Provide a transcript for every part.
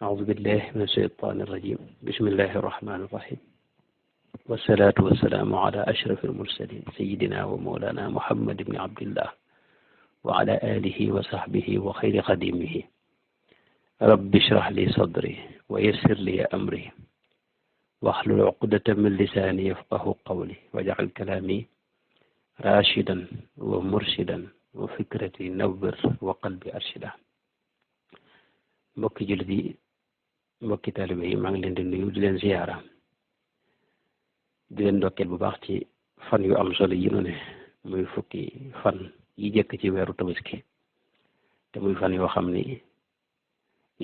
أعوذ بالله من الشيطان الرجيم بسم الله الرحمن الرحيم والصلاة والسلام على أشرف المرسلين سيدنا ومولانا محمد بن عبد الله وعلى آله وصحبه وخير خديمه رب اشرح لي صدري ويسر لي أمري واحلل عقدة من لساني يفقه قولي واجعل كلامي راشدا ومرشدا وفكرتي نور وقلبي أرشدا. mbokki jullit yi mbokki taalibe yi maa ngi leen di nuyu di leen ziyaara di leen ndokkeel bu baax ci fan yu am solo yi nu ne muy fukki fan yi jëkk ci weeru tabaski te muy fan yoo xam ni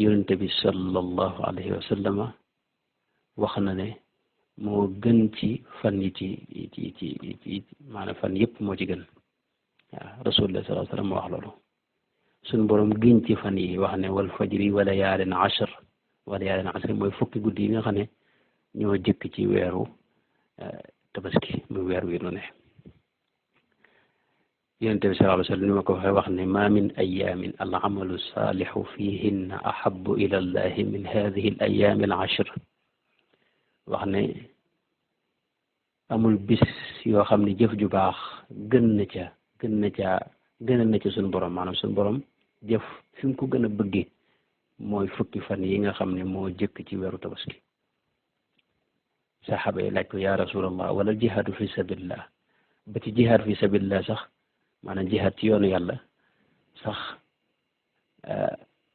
yonente bi sallallahu alayhi wa sallama wax na ne moo gën ci fan yi ci maanaam fan yëpp moo ci gën waaw rasulullah sallallahu alayhi wa sallam moo wax loolu suñ borom giñ ci fan yi wax ne wal fajri wa layaalin ashr mooy fukki guddi yi nga xam ne ñoo jëkk ci weeru tabaski muy weer wi nu ne yonent bi sallallahu alayhi wa sallam ni ma ko waxee wax ne ma min ayamin al amalu saalixu fihinna ahabu ila allahi min hadihi al ayaami al ashr wax ne amul bis yoo xam ne jëf ju baax gën na ca suñu borom maanaam suñu borom jëf fi mu ko gën a bëggee mooy fukki fan yi nga xam ne moo jëkk ci weeru tabaski saxaaba yi laaj ko ya rasulallah wala jihaadu fi sabilillah ba ci jihaad fi sabilillah sax maanaam jihaad ci yoonu yàlla sax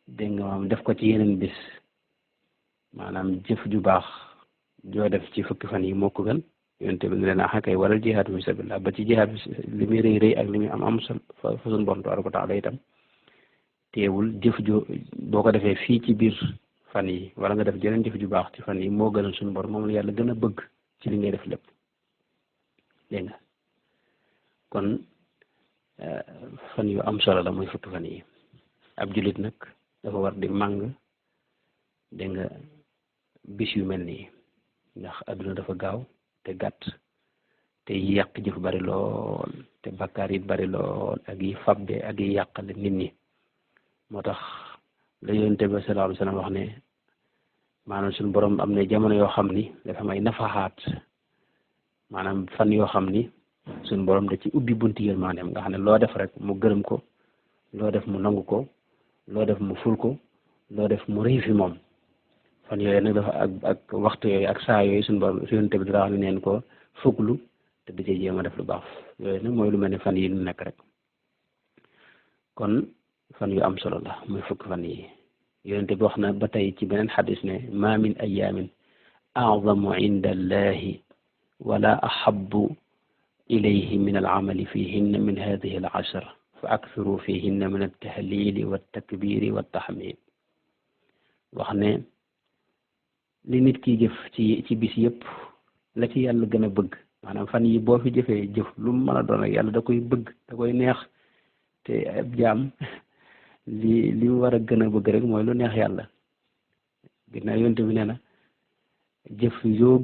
dégg nga maam def ko ci yeneen bis maanaam jëf ju baax joo def ci fukki fan yi moo ko gën yonte bi ngi leen a kay waral jihaad fi sabilillah ba ci jihaad li muy rëy rëy ak li muy am sol fa suñu borom tabaaraka wa taala itam teewul jëf ju boo ko defee fii ci biir fan yi wala nga def jeneen jëf ju baax ci fan yi moo gënal suñu borom moom la yàlla gën a bëgg ci li ngay def lépp dégg nga kon fan yu am solo la muy fukki fan yi ab jullit nag dafa war di màng dégg nga bis yu mel nii ndax adduna dafa gaaw te gàtt te yàq jëf bari lool te bakkaar yi bari lool ak yi fabde ak yi yàqale nit ñi moo tax la yonent bi sallallahu alayhi wa sallam wax ne maanaam suñu borom am na jamono yoo xam ni dafa may nafaxaat maanaam fan yoo xam ni suñu borom da ci ubbi bunti yërmandeem nga xam ne loo def rek mu gërëm ko loo def mu nangu ko loo def mu ful ko loo def mu rëy fi moom fan yooyu nag dafa ak waxtu yooyu ak saa yooyu suñu borom yonent bi dara wax ne neen ko fuglu te da cee jéem a def lu baax yooyu nag mooy lu mel ne fan yi nu nekk rek kon fan yu am solo la muy fukki fan yi yonent bi wax na ba tey ci beneen xadis ne ma min ayamin a'zamu inda allahi wala ahabbu ilayhi min al'amali fihinna min hadihi al-ashr fa akthiru fihinna min at-tahlili wat-takbiri wat-tahmid wax ne li nit ki jëf ci bis yëpp la ci yàlla gën a bëgg maanaam fan yi boo fi jëfee jëf lu mu mën a doon ak yàlla da koy bëgg da koy neex te ab jaam li war a gën a bëgg rek mooy lu neex yàlla ginnaaw yonte bi nee na jëf yoo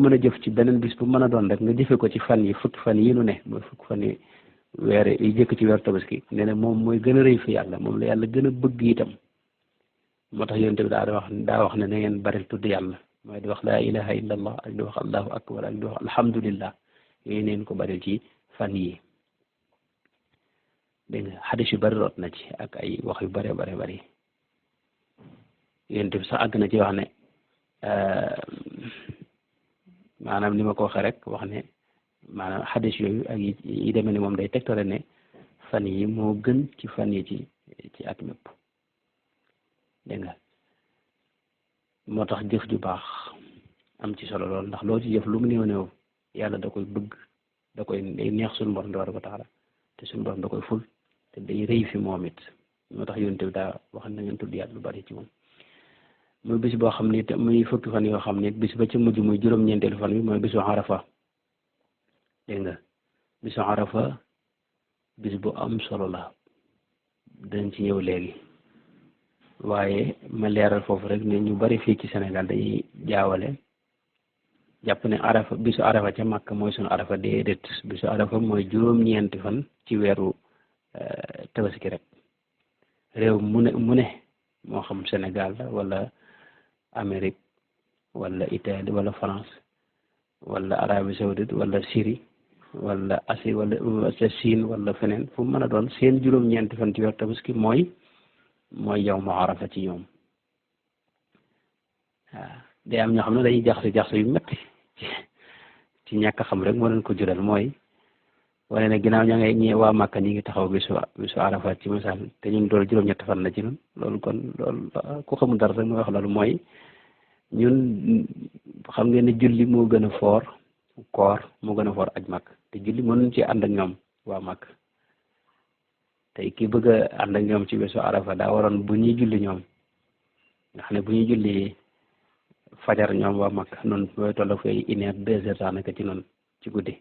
mën a jëf ci beneen bis bu mën a doon rek nga jëfe ko ci fan yi fukki fan yi nu ne mooy fukki fan yi weer yi jëkk ci weer tabaski nee na moom mooy gën a rëy fi yàlla moom la yàlla gën a bëgg itam moo tax yonte bi daa wax ne na ngeen bari tudd yàlla mooy di wax laa ilaha illa allah ak di wax allahu akbar ak di wax alhamdulillah yooyu neen ko bari ci fan yi dégg nga xadis yu bari root na ci ak ay wax yu bare bari yonte bi sax àgg na ci wax ne maanaam ni ma ko waxee rek wax ne maanaam xadis yooyu ak yi demee ne moom day tegtale ne fan yi moo gën ci fan yi ci at mépp dégg nga moo tax jëf ju baax am ci solo lool ndax loo ci jëf lu mu néew yàlla da koy bëgg day neex suñu borom tabaaraka wa taala te suñu borom da koy ful te day rëy fi moom it moo tax yonent bi daa wax na ngeen tudd yàlla lu bari ci moom muy bis boo xam ne te muy fukki fan yoo xam ne bis ba ci mujj muy juróom-ñeenteelu fan bi mooy bisu arafa dégg nga bisu arafa bis bu am solo la dañ ci ñëw léegi waaye ma leeral foofu rek ne ñu bari fii ci Sénégal dañuy jaawale jàpp ne bisu arafa ca Makka mooy sunu arafa déedéet bisu arafa mooy juróom-ñeenti fan ci weeru tabaski rek réew mu ne moo xam Sénégal la wala Amérique wala Italie wala France wala Arabie Saoudite wala Syrie wala Asie wala Chine wala feneen fu mu mën a doon seen juróom-ñeenti fan ci weer tabaski mooy yawmu arafa ci ñoom waaw day am ñoo xam ne dañuy jaxase yu metti ci ñàkk a xam rek moo leen ko jural mooy wane ne ginnaaw ña ngay ñi waa Màkka ñi ngi taxaw bisu arafa ci misaal te ñun loolu juróom-ñetti fan la ci ñun loolu kon loolu ku xamul dara rek mooy wax loolu mooy ñun xam ngeen ne julli moo gën a foor koor moo gën a foor aj Màkk te julli mënuñ ci ànd ak ñoom waa Màkk tey ki bëgg a ànd ak ñoom ci bisu arafa daa waroon bu ñuy julli ñoom nga xam ne bu ñuy julli fajar ñoom waa Màkk noonu mooy toll fay 1 heure 2 heures daanaka ci noonu ci guddi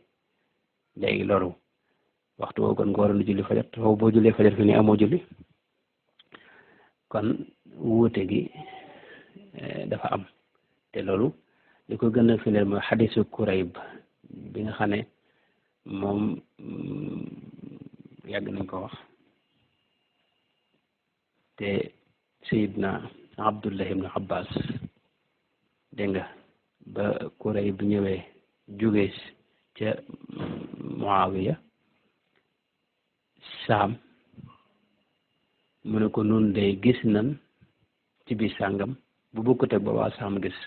léegi loolu waxtu woo kon nga waroon a julli fajar te foofu boo jullee fajar fi ni amoo julli kon wuute gi dafa am te loolu li ko gën a firndeel mooy xadisu Kurayb bi nga xam ne moom yàgg nañ ko wax te Seydina Abdullah ibn Abbas dégg nga ba Kurayb bi ñëwee jóge ca Muawiya Saam mu ne ko nun de gis nan ci biir sàngam bu bokkut ak ba waa Saam gis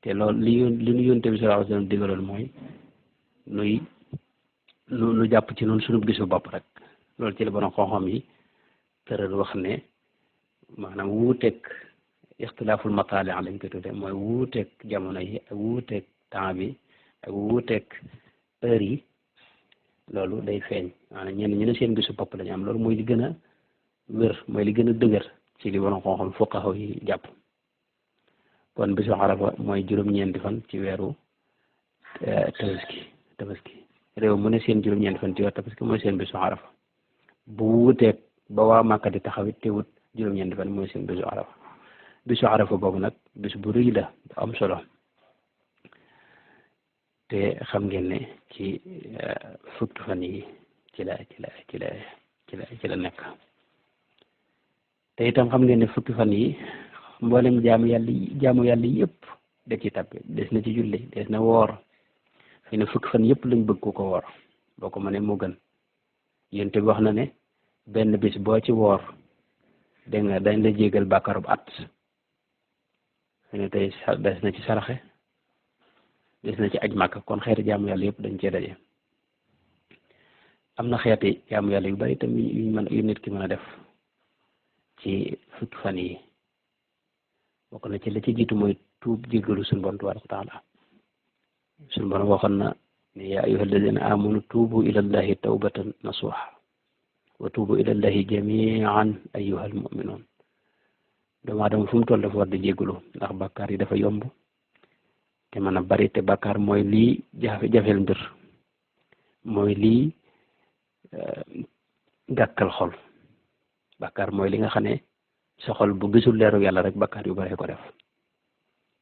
te loolu li ñu yónte bi sallallahu alayhi wasallam digaloon mooy nu jàpp ci noonu sunu gisu bopp rek loolu ci la borom xam-xam yi tëral wax ne maanaam wuuteeg ixtilaaful mataali lañ koy tudde mooy wuuteeg jamono yi ak wuuteeg temps bi ak wuuteeg heure yi loolu day feeñ maanaam ñenn ñu ne seen gisu bopp lañu am loolu mooy li gën a wér mooy li gën a dëgër ci li borom xam-xam fuqaha yi jàpp kon bisu arafa mooy juróom-ñeenti fan ci weeru tabaski réew mu ne seen juróom-ñeenti fan ci weeru tabaski mooy seen bisu arafa bu wuuteeg ba waa Màkka di taxawit te wut juróom-ñeenti fan mooy seen bisu arafa boobu nag bis bu rëy la bu am solo te xam ngeen ne ci fukki fan yi ci la nekk te itam xam ngeen ne fukki fan yi mboolem jaamu yàlla yëpp da ci tàbbi des na ci julli des na woor fi ne fukki fan yëpp lañ bëgg ko woor boo ko mënee moo gën yéen te wax na ne benn bis boo ci woor dégg nga dañ la jégal bàkkaarub at fi ne tey des na ci saraxe des na ci aj Màkka kon xeeti jaamu yàlla yëpp dañ cee daje am na xeeti jaamu yàlla yu bari itam yu nit ki mën a def ci fukki fan yi bokk na ci la ci jiitu mooy tuub jéggalu suñu borom tabaaraka wa taala suñu borom waxoon na ne yaa ayyuhal lazina amanu tuubu ilallahi tawbatan nasuha wa tuubu ilallahi jamian ayyuhal mu'minun doomu aadama fu mu toll dafa war di jéggalu ndax bàkkaar yi dafa yomb te mën a bari te bàkkaar mooy lii jafeel mbir mooy lii gàkkal xol bàkkaar mooy li nga xam ne sa xol bu gisul leeru yàlla rek bàkkaar yu bari ko def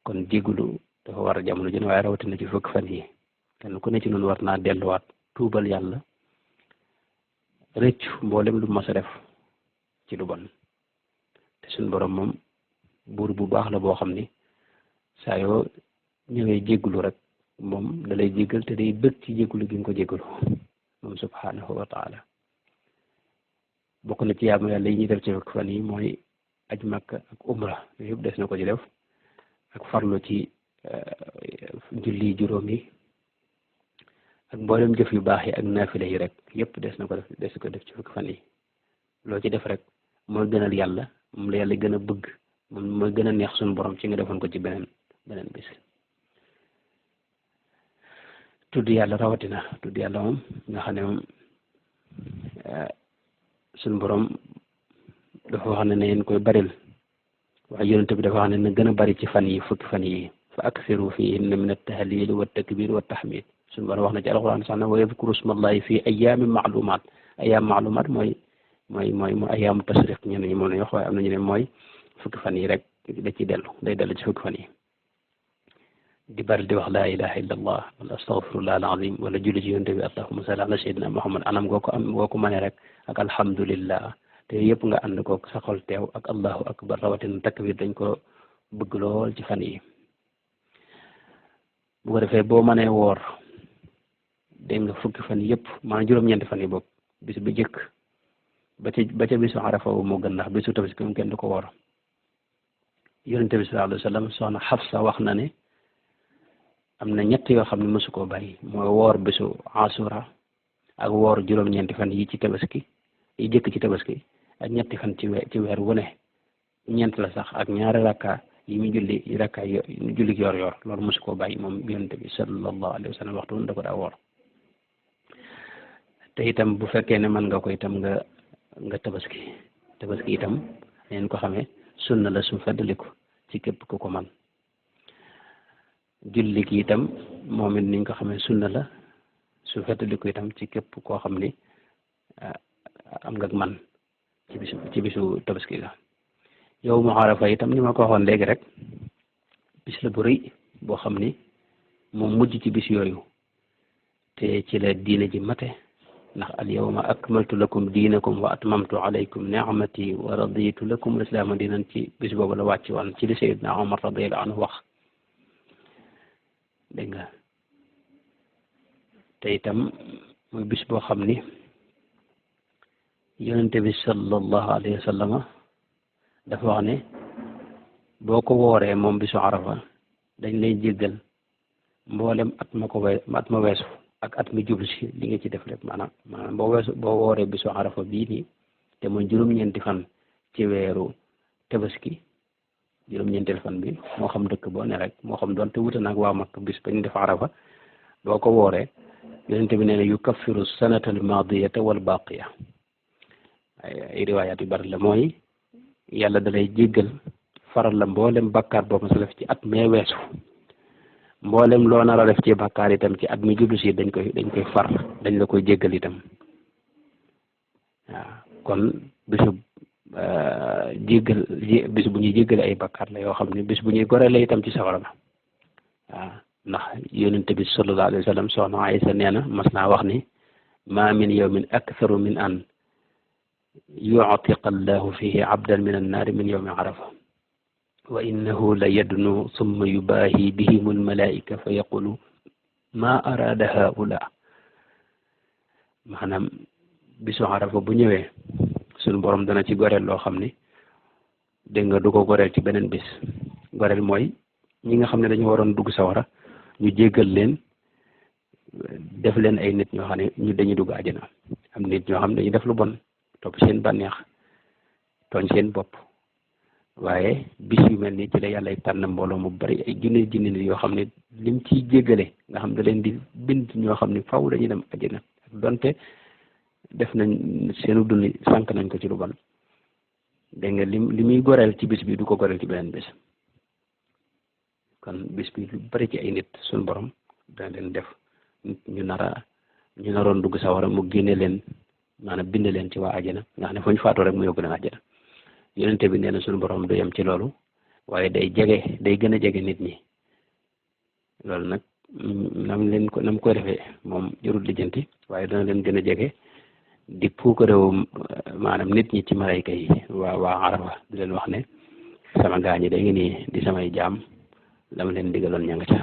kon jéggalu dafa war a jamono jën waaye rawatina ci fukki fan yi kenn ku ne ci noonu war naa delluwaat tuubal yàlla rëccu mboolem lu mas a def ci lu bon te suñ borom moom buur bu baax la boo xam ni saa yoo ñëwee jéggalu rek moom da lay jéggal te day bëgg ci jéggalu gi nga ko jéggalu moom subhanahu wa taala bokk na ci yaamu yàlla yi ñuy def ci fukki fan yi mooy aj Makka ak umra yooyu yëpp des na ko ci def ak farlu ci julli juróom yi ak mboolem jëf yu baax yi ak naafila yi rek yëpp des na ko def ci fukki fan yi loo ci def rek mooy gënal yàlla moom la yàlla gën a bëgg moom mooy gën a neex suñu borom ci nga defoon ko ci beneen bis tudd yàlla rawatina tudd yàlla moom nga xam ne moom suñu borom dafa wax ne yéen koy baril waaye yonent bi dafa wax ne na gën a bari ci fan yi fukki fan yi fa aksiru fihinna min at-tahlil wa at-takbir wa at-tahmid suñu borom wax na ci alxuraan sax na wa yadkuru smallahi fi ayyamin ma'lumat ayyam ma'lumat mooy ayyaamu tasriq ñenn ñi moom la ñu wax waaye am na ñu ne mooy fukki fan yi rek da ci day dellu ci fukki fan yi di bari di wax laa ilaha illa allah wala astaghfirullah alazim wala julli ci yonent bi allahumma salli ala sayyidina muhammad anam goo ko mënee rek ak alhamdulillah te yëpp nga ànd ko sa xol teew ak allahu akbar rawatina takbir dañ ko bëgg lool ci fan yi bu ko defee boo mënee woor dégg nga fukki fan yëpp maanaam juróom-ñeenti fan yi bopp bis bu jëkk ba ca bisu arafa moo gën ndax bisu tabaski moom kenn du ko woor yonente bi sallallahu alayhi wa sallam soxna Xafsa wax na ne am na ñett yoo xam ne mësu koo bàyyi mooy woor bisu asura ak woor juróom-ñeenti fan yi ci tabaski yi jëkk ci tabaski ak ñetti fan ci weer wu ne ñeent la sax ak ñaari rakka yi mu julli rakka julli yor yor loolu mësu koo bàyyi moom yonente bi sallallahu alayhi wa sallam waxtu woon da ko daa woor te itam bu fekkee ne mën nga ko itam nga tabaski itam neen ko xamee sunna la su feddaliku ci képp ku ko man julli gi itam moom it niñ ko xamee sunna la su feddaliku itam ci képp koo xam ni am nga man ci bisu tabaski ga yow mu arafa itam ni ma ko waxoon léegi rek bis la bu rëy boo xam ni moom mujj ci bis yooyu te ci la diine ji mate ndax al yawma akmaltu lakum diinakum wa atmamtu alaykum ni'mati wa raditu lakum lislaama diinan ci bis boobu la wàcc woon ci li Seydina Omar radiyallahu anhu wax dégg nga te itam muy bis boo xam ni yonente bi sallallahu alayhi wa sallama dafa wax ne boo ko wooree moom bisu arafa dañ lay jéggal mboolem at ma weesu ak at mi jublu si li nga ci def lépp maanaam boo wooree bisu arafa bii nii te mooy juróom-ñeenti fan ci weeru tabaski juróom-ñeenteel fan bi moo xam dëkk boo ne rek moo xam doon te wuute nag waa Makka bis bañ def arafa boo ko wooree yonente bi nee na yukaffiru sanata al maadiyata wal baqiya ay riwaayaat yu bari la mooy yàlla dalay jéggal faral la mboolem bàkkaar boo ma sa def ci at mee weesu mboolem loo nar a def ci bàkkaar itam ci at mi jublu si dañ koy far dañ la koy jéggal itam waaw kon bisu bis bu ñuy jéggale ay bàkkaar la yoo xam ne bis bu ñuy gorele itam ci safara la waaw ndax yonente bi sallallahu alayhi wa sallam soxna Aysa nee na mas naa wax ni ma min yawmin aktharu min an yu'tiqa allahu fihi abdan min annaari min yawmi arafa wa innahu la yadnu summa yubaahi bihim almalaika fa yaqulu ma arada haula maanaam bisu arafa bu ñëwee suñu borom dana ci goreel loo xam ni dégg nga du ko goreel ci beneen bis goreel mooy ñi nga xam ne dañu waroon dugg sawara ñu jéggal leen def leen ay nit ñoo xam ne ñu dañuy dugg àjjana am nit ñoo xam ne dañuy def lu bon topp seen bànneex tooñ seen bopp waaye bis yu mel nii ci la yàlla tànn mbooloo mu bari ay junne nit yoo xam ne lim ciy jéggale nga xam ne da leen di bind ñoo xam ne faw dañuy dem àjjana ak donte def nañ seenu dund sànq nañ ko ci lu bon dégg nga li muy goreel ci bis bi du ko goreel ci beneen bis kon bis bi lu bari ci ay nit suñu borom dana leen def ñu naroon dugg sawara mu génne leen maanaam bind leen ci waa àjjana nga xam ne fu ñu faatoo rek mu yóbbu leen àjjana yonente bi nee na suñu borom du yem ci loolu waaye day gën a jege nit ñi loolu nag nam koy defee moom jarul lijjanti waaye dana leen gën a jege di puukarewu maanaam nit ñi ci malayka yi waa arafa di leen wax ne sama gaañi da ngi nii di samay jaam dama leen digaloon ña nga ca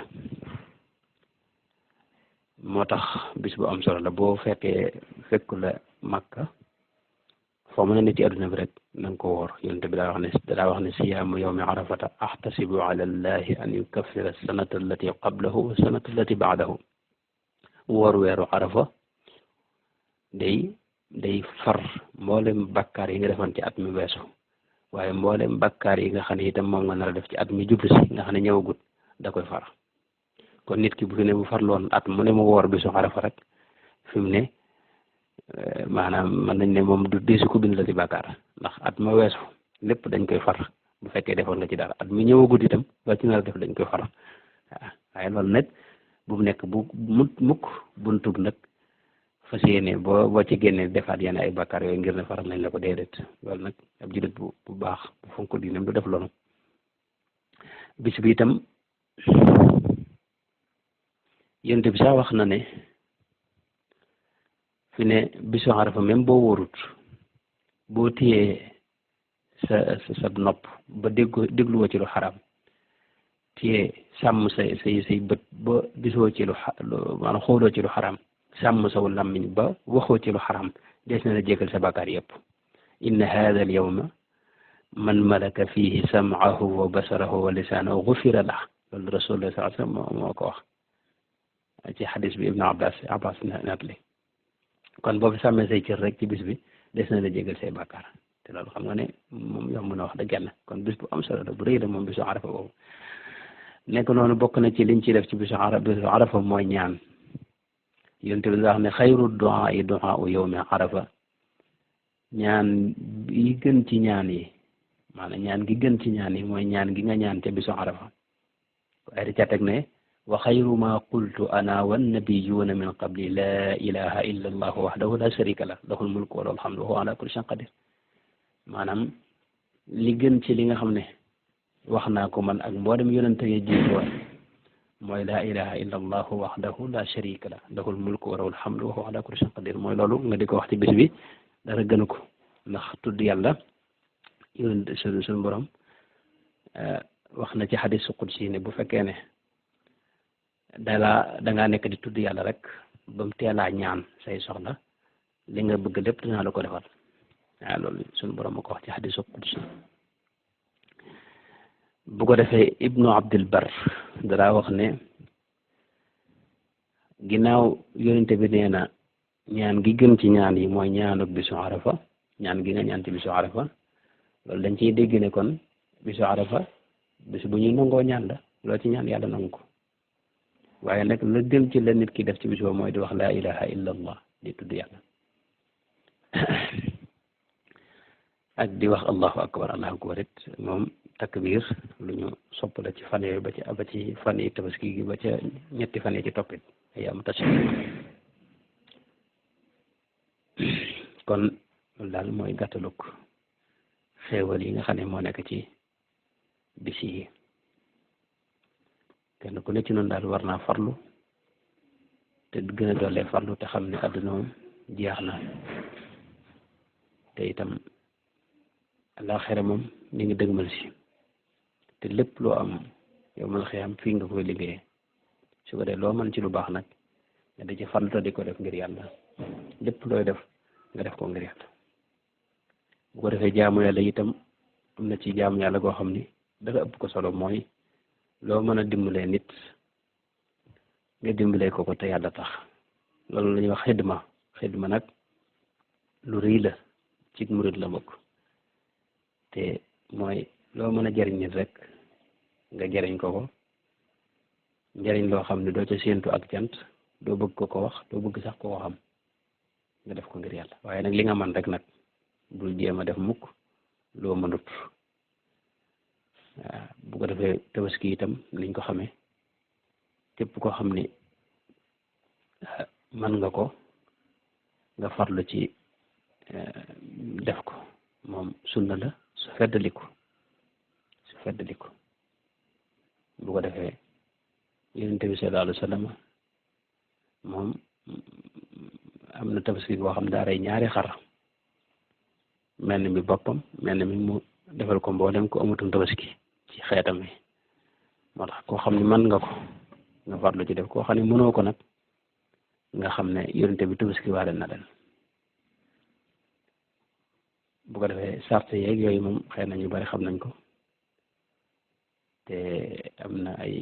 moo tax bis bu am solo la boo fekku la Makka foo mën a ne ci adduna bi rek na nga ko woor yonent bi daa wax ne siyaamu yawmi arafata ahtasibu ala allahi an yukaffira sanata allati qablahu wa sanata allati baadahu woor weeru arafa day far mboolem bakkaar yi nga defoon ci at mi weesu waaye mboolem bakkaar yi nga xam ne itam moom nga nar a def ci at mi jublu si nga xam ne ñëwagut da koy far kon nit ki bu fi ne bu farloon at mu ne mu woor bisu arafa rek fi mu ne maanaam mën nañ ne moom du deesu ko bind la ci bàkkaar ndax at ma weesu lépp dañ koy far bu fekkee defoon nga ci dara at mi ñëwagut itam ba ci nar a def dañ koy far waaw waaye loolu nag bu mu nekk bu mukk buntub nag fas yéene boo ci génnee defaat yenn ay bàkkaar yooyu ngir ne faral nañ la ko déedéet loolu nag ab jullit bu baax bu fonk diinam du def loolu bis bi itam yonent bi sax wax na ne fi ne bisu arafa même boo wóorut boo téyee sa nopp ba dégluwa ci lu xaraam téye sàmm say bët ba gisoo ci lu maanaam xooloo ci lu xaram sàmm saw làmmiñ ba waxoo ci lu xaram des na la jégal sa bàkkaar yëpp inna hada al yawma man malaka fihi sam'ahu wa basarahu wa lisaanahu gufira lah loolu rasulullah sallallahu alayhi wa sallam moo ko wax ci xadis bi ibnu abbas natli kon boo fi sàmmee say cër rek ci bis bi des na la jégal say bàkkaar te loolu xam nga ne moom yomb na wax dëgg yàlla kon bis bu am solo la bu rëy la moom bisu arafa boobu nekk noonu bokk na ci liñ ci def ci bisu arafa mooy ñaan yonent bi wax ne xayru du'a yi du'a u yawmi arafa ñaan yi gën ci ñaan yi maanaam ñaan gi gën ci ñaan yi mooy ñaan gi nga ñaan ca bisu arafa waaye di ca teg ne wa xayru ma qultu ana wannabiyuuna min qabli la ilaha illa allah wahdahu la sharika lah lahul mulku wa lahul hamdu wa huwa ala kulli shay'in qadir maanaam li gën ci li nga xam ne wax naa ko man ak mboolem yonente yi jiitu woon mooy laa ilaha illa allahu wahdahu la sharika la lahul mulku wa lahul hamdu wa huwa ala kulli shay'in qadir mooy loolu nga di ko wax ci bis bi dara gënu ko ndax tudd yàlla yonente suñu borom wax na ci xadis qudsi ne bu fekkee ne dangaa nekk di tudd yàlla rek ba mu teelaa ñaan say soxla li nga bëgg lépp dinaa la ko defal waaw loolu suñu borom a ko wax ci xadis qudsi bu ko defee ibnu abdul bar dara wax ne ginnaaw yonente bi nee na ñaan gi gën ci ñaan yi mooy ñaanuk bisu arafa ñaan gi nga ñaan ci bisu arafa loolu dañ ciy dégg ne kon bisu arafa bisu bu ñuy nangoo ñaan la loo ci ñaan yàlla nangu ko waaye nag la gën ci la nit ki def ci bisu boobu mooy di wax laa ilaha illa allah di tudd yàlla ak di wax allahu akbar it moom takbir lu ñu sopp la ci fan yooyu ba ci fan yi tabaski gi ba ca ñetti fan yi ci toppit ay am tashrik kon loolu daal mooy gàttaluk xéewal yi nga xam ne moo nekk ci bis yi kenn ku ne ci noonu daal war naa farlu te gën a doolee farlu te xam ne àdduna moom jeex na te itam àllaaxira moom mi ngi dëgmal si te lépp loo am yow mal xiyaam fii nga koy liggéeyee su ko dee loo mën ci lu baax nag nga di ci farlu te di ko def ngir yàlla lépp looy def nga def ko ngir yàlla bu ko defee jaamu yàlla itam am na ci jaamu yàlla goo xam ni dara ëpp ko solo mooy loo mën a dimbalee nit nga dimbalee ko te yàlla tax loolu la ñuy wax xidma nag lu rëy la ci murid la bokk te mooy loo mën a jariñ nit rek nga jariñ ko njariñ loo xam ne doo ca séentu ak cant doo bëgg ko wax doo bëgg sax ko xam nga def ko ngir yàlla waaye nag li nga man rek nag bul jéem a def mukk loo mënut waaw bu ko defee tabaski itam niñ ko xamee képp koo xam ni man nga ko nga farlu ci def ko moom sunna la su feddaliku bu ko defee yonent bi sallallahu alayhi wa sallam moom am na tabaski boo xam daa rey ñaari xar mel ni mi boppam mel ni mi mu defal ko mboolem ko amutum tabaski ci xeetam wi moo tax koo xam ne mën nga ko nga farlu ci def koo xam ne mënoo ko nag nga xam ne yonent bi tabaski waale na leen bu ko defee sart yeeg yooyu moom xëy na ñu bari xam nañ ko te am na ay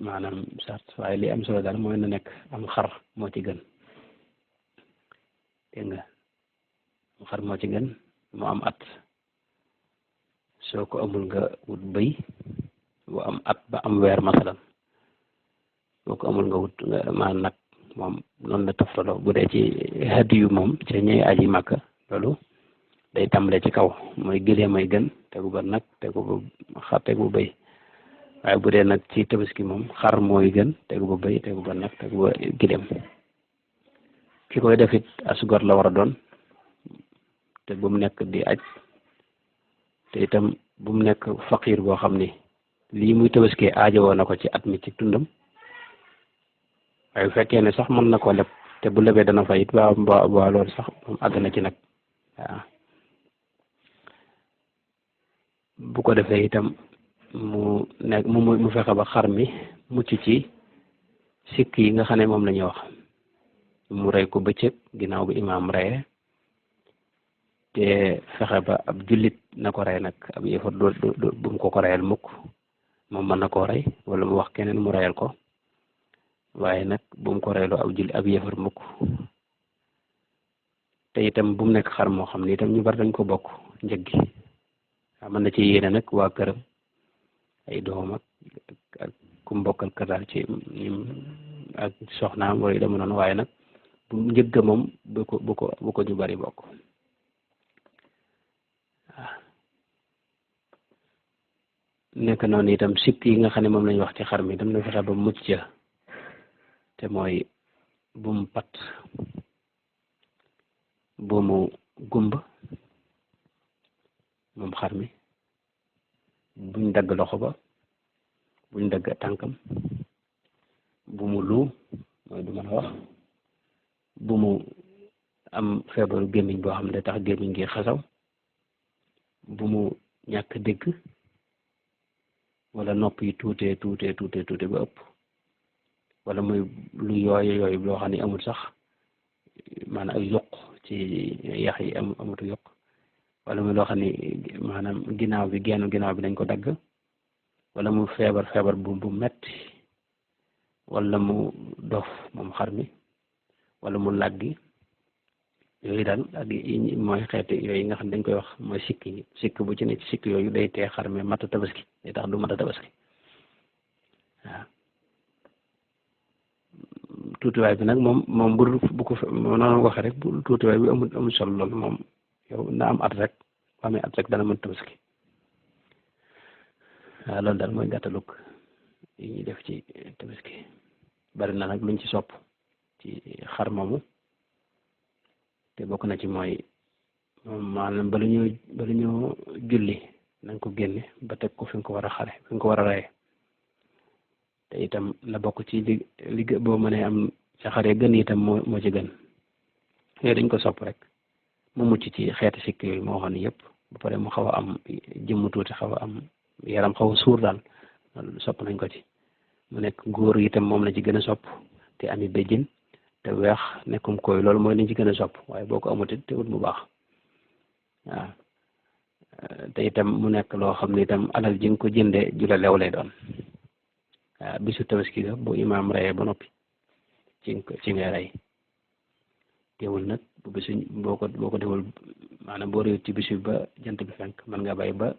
maanaam sart waaye li am solo daal mooy na nekk am xar moo ci gën dégg nga am xar moo ci gën moo am at soo ko amul nga wut bëy bu am at ba am weer masalan soo ko amul nga wut nga nag moom noonu la toftaloo bu dee ci hadiyu moom ca ñëy aji màkka loolu day tàmbale ci kaw mooy gëlee may gën tegu ba nag tegu ba xar tegu ba bëy waaye bu dee nag ci tabaski moom xar mooy gën tegu ba bëy tegu ba nag tegu ba gileem ki koy def it asgor la war a doon te bu mu nekk di aj te itam bu mu nekk faqiir boo xam ni lii muy tabaski aajowoo na ko ci at mi ci tundam waaye bu fekkee ne sax mën na ko leb te bu lebee dana fay it waa loolu sax moom àgg na ci nag waaw bu ko defee itam mu fexe ba xar mi mucc ci sikk yi nga xam ne moom la ñuy wax mu rey ko bëccëg ginnaaw bi imaam reye te fexe ba ab jullit na ko rey nag ab yëfar bu mu ko reyal mukk moom mën na koo rey wala mu wax keneen mu reyal ko waaye nag bu mu ko reyloo ab yëfar mukk te itam bu mu nekk xar moo xam ne itam ñu bari dañ ko bokk njëg gi waaw mën na ci yéene nag waa këram ay doom ak ku mbokkal kadaal ci ak soxnaam wala yu deme noonu waaye nag bu njëgg moom bu ko ñu bari bokk waaw nekk noonu itam sikk yi nga xam ne moom lañu wax ci xar mi dam na fexe ba mucc ca te mooy bu mu pat bu mu gumba moom xar mi buñ dagg loxo ba buñ dagg tànkam bu mu lu mooy du mën a wax bu mu am feebaru gémmiñ boo xam ne tax gémmiñ gi xasaw bu mu ñàkk dégg wala nopp yi tuute ba ëpp wala muy lu yooyu loo xam ne amul sax maanaam ay yokk ci yax yi amatu yokk wala muy loo xam ne maanaam ginnaaw bi dañ ko dagg wala mu feebar bu metti wala mu dof moom xar mi wala mu làggi yooyu daal ak mooy xeeti yooyu nga xam ne dañ koy wax mooy sikk bu ci ne ci sikk yooyu day tee xar mi mata tabaski day tax du mata tabaski waaw tuutiwaay bi nag moom bu ko noonu waxee rek bu tuutiwaay bi amul solo lool moom yow na am at rek bu amee at rek dana mën tabaski waaw loolu daal mooy gàttalug yi ñuy def ci tabaski bari na nag luñ ci sopp ci xar moomu te bokk na ci mooy maanaam bala ñoo julli nañ ko génne ba teg ko fi nga ko war a xare fi nga ko war a reye te itam la bokk ci li boo mënee am sa xare gën itam moo ci gën yooyu dañ ko sopp rek mu mucc ci xeeti sikk yooyu moo xam ne yëpp ba pare mu xaw a am jëmm tuuti xaw a am yaram xaw a suur daal loolu sopp nañ ko ci mu nekk góor itam moom la ci gën a sopp te ami béjjin te weex nekkum koy loolu mooy liñ ci gën a sopp waaye boo ko amut te wut mu baax waaw te itam mu nekk loo xam ne itam alal ji nga ko jëndee ju la lew lay doon waaw bisu tabaski ga bu imaam reyee ba noppi ci ngay rey teewul nag bu bisu boo ko deful maanaam boo réew ci bisu ba jant bi fenk mën nga bàyyi ba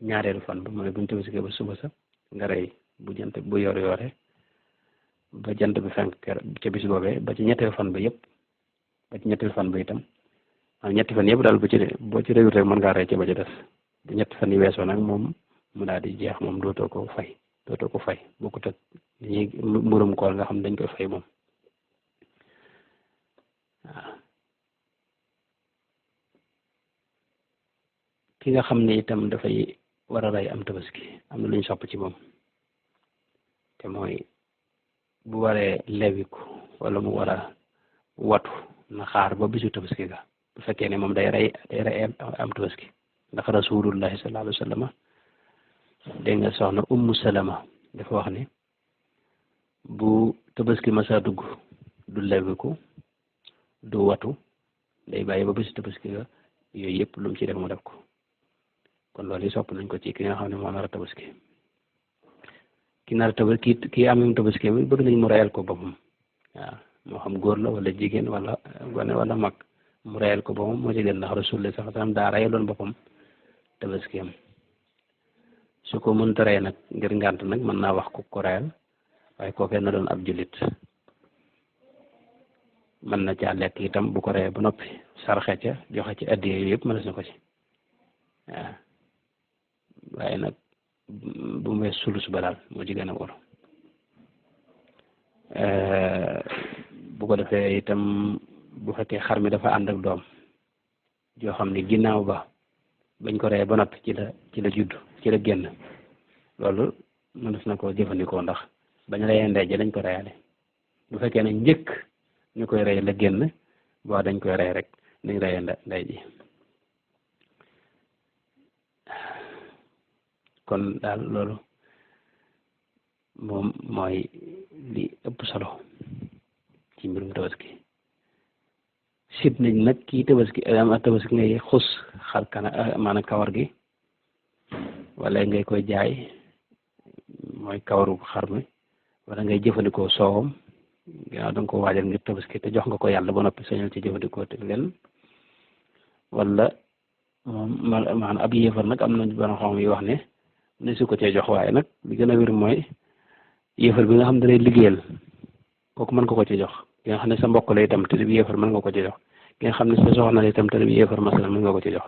ñaareelu fan ba mooy buñ tabaski ba suba sa nga rey bu jant bu yoore ba jant bi fenk ca bis boobee ba ci ñetteelu fan ba yëpp ba ci ñetteelu fan ba itam ñetti fan yëpp daal boo ci réewut rek mën ngaa rey ca ba ci des bu ñetti fan yi weesoo nag moom mu daal di jeex moom dootoo ko fay bokkut ak ñi murum koor nga xam dañ koy fay moom waaw ki nga xam ne itam dafay war a rey am tabaski am na lu ñu sopp ci moom te mooy bu waree lewiku wala mu war a watu na xaar ba bisu tabaski ga bu fekkee ne moom day rey am tabaski ndax rasulullahi sallallahu alayhi wa sallam dégg nga soxna ummu salama dafa wax ne bu tabaski masa dugg du lewiku du watu day bàyyi ba bisu tabaski ga yooyu yëpp lu mu ci def mu def ko kon loolu yi sopp nañ ko ci ki nga xam ne moo nar a tabaski ki nar a tabaski kii am tabaski bi bëgg nañ mu reyal ko boppam waaw moo xam góor la wala jigéen wala gone wala mag mu reyal ko boppam moo ci gën ndax rasulullah sax tam daa reyaloon boppam tabaski am su ko mënta rey nag ngir ngànt nag mën naa wax ko reyal waaye kookee na doon ab jullit mën na caa lekk itam bu ko reyee ba noppi sarxe ca joxe ci addiya yooyu yëpp mënees na ko ci waaw waaye nag bu mu wees sulus ba daal moo ci gën a wóor bu ko defee itam bu fekkee xar mi dafa ànd ak doom joo xam ne ginnaaw ba bañ ko reyee ba noppi ci la judd ci la génn loolu mënees na ko jëfandikoo ndax bañ reyee ndey ji dañ ko reyaale bu fekkee ne njëkk ñu koy rey la génn boo dañ koy rey rek dañ reyee ndey ji kon daal loolu moom mooy li ëpp solo ci mbirum tabaski sib nañ nag kii tabaski ngay xus xar kana maanaam kawar gi wala ngay koy jaay mooy kawaru xar mi wala ngay jëfandikoo soowam ginnaaw da nga ko waajal ngir tabaski te jox nga ko yàlla ba noppi sañal ci jëfandikoo te leen wala moom maanaam ab yéefar nag am na borom xam yi wax ne su ko cee jox waaye nag li gën a wér mooy yéefar bi nga xam ne day liggéeyal kooku mën nga ko ci jox ki nga xam ne sa mbokk la itam te di yéefar mën nga ko ci jox ki nga xam ne sa soxna la itam te di yéefar masalan mën nga ko ci jox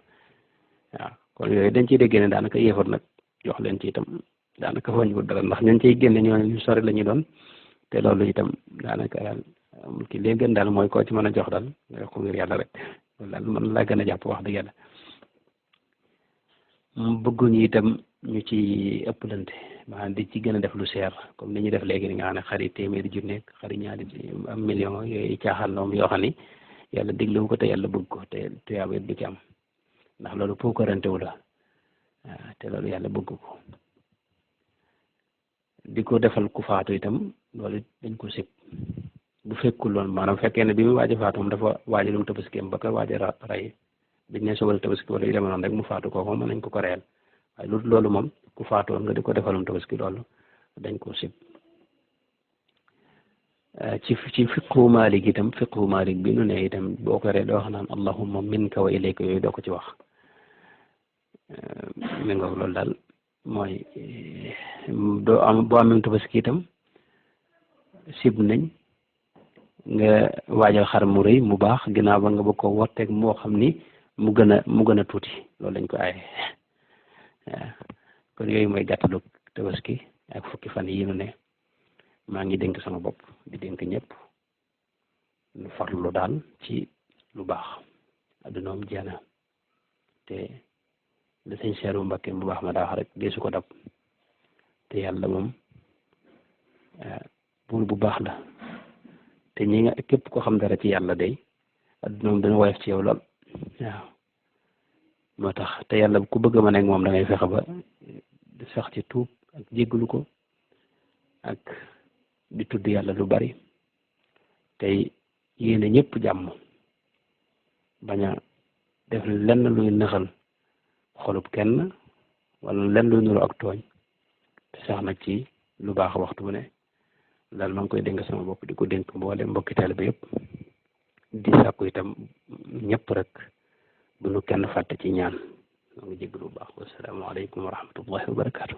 waaw kon yooyu dañ ciy déggee ne daanaka yéefar nag jox leen ci itam daanaka wàññiwul dara ndax ñun ciy génne ñoo ñu sori la ñu doon te loolu itam daanaka daal amul ki lee gën daal mooy koo ci mën a jox daal nga jox ko ngir yàlla rek loolu daal mën laa gën a jàpp wax dëgg yàlla bëgguñu itam ñu ci ëpplante maanaam di ci gën a def lu seer comme ni ñuy def léegi ni nga xam ne xari téeméeri junne xari ñaari am million yooyu caaxaan loom yoo xam ni yàlla diglewu ko te yàlla bëgg ko te tuyaaba it du ci am ndax loolu puukarante wu la waaw te loolu yàlla bëgg ko di ko defal ku faatu itam loolu dañ ko sib bu fekkul loolu maanaam fekkee ne bi mu waaj a faatu moom dafa waajalum tabaskeem ba ko waaj a rey biñ ne sobal tabaski wala yu demee noonu rek mu faatu kooku mën nañ ko reyal waaye loolu moom ku faatoon nga di ko defalum tabaski loolu dañ ko sib ci fiqhu Maalik itam fiqhu Maalik bi nu ne itam boo ko ree doo wax naan allahumma minka wa ilayka yooyu doo ko ci wax mi nga loolu daal mooy boo amee tabaski itam sib nañ nga waajal xar mu rëy mu baax ginnaaw ba nga bëgg ko wotteeg moo xam ni mu gën a tuuti loolu lañ ko aaye waaw kon yooyu mooy gàttalu tabaski ak fukki fan yi nu ne maa ngi dénk sama bopp di dénk ñëpp lu farlu daal ci lu baax addunoom jeena te la sëñ Seeru Mbakke bu baax ma daa wax rek deesu ko dab te yàlla moom buur bu baax la te ñi nga képp ko xam dara ci yàlla day addunoom dana woyof ci yow lool waaw moo tax te yàlla ku bëgg ma nekk moom da ngay fexe ba sax ci tuub ak jéggalu ko ak di tudd yàlla lu bari tey yéene ñëpp jàmm bañ a def lenn luy naxal xolub kenn wala lenn luy nuru ak tooñ te sax nag ci lu baax waxtu bu ne daal maa ngi koy dénk sama bopp di ko dénk mboole mbokki taalibe yëpp di sàkku itam ñëpp rek bu nu kenn fàtte ci ñaan maa ngi jéggalu bu baax wasalaamaaleykum wa rahmatullahi wa barakaatu.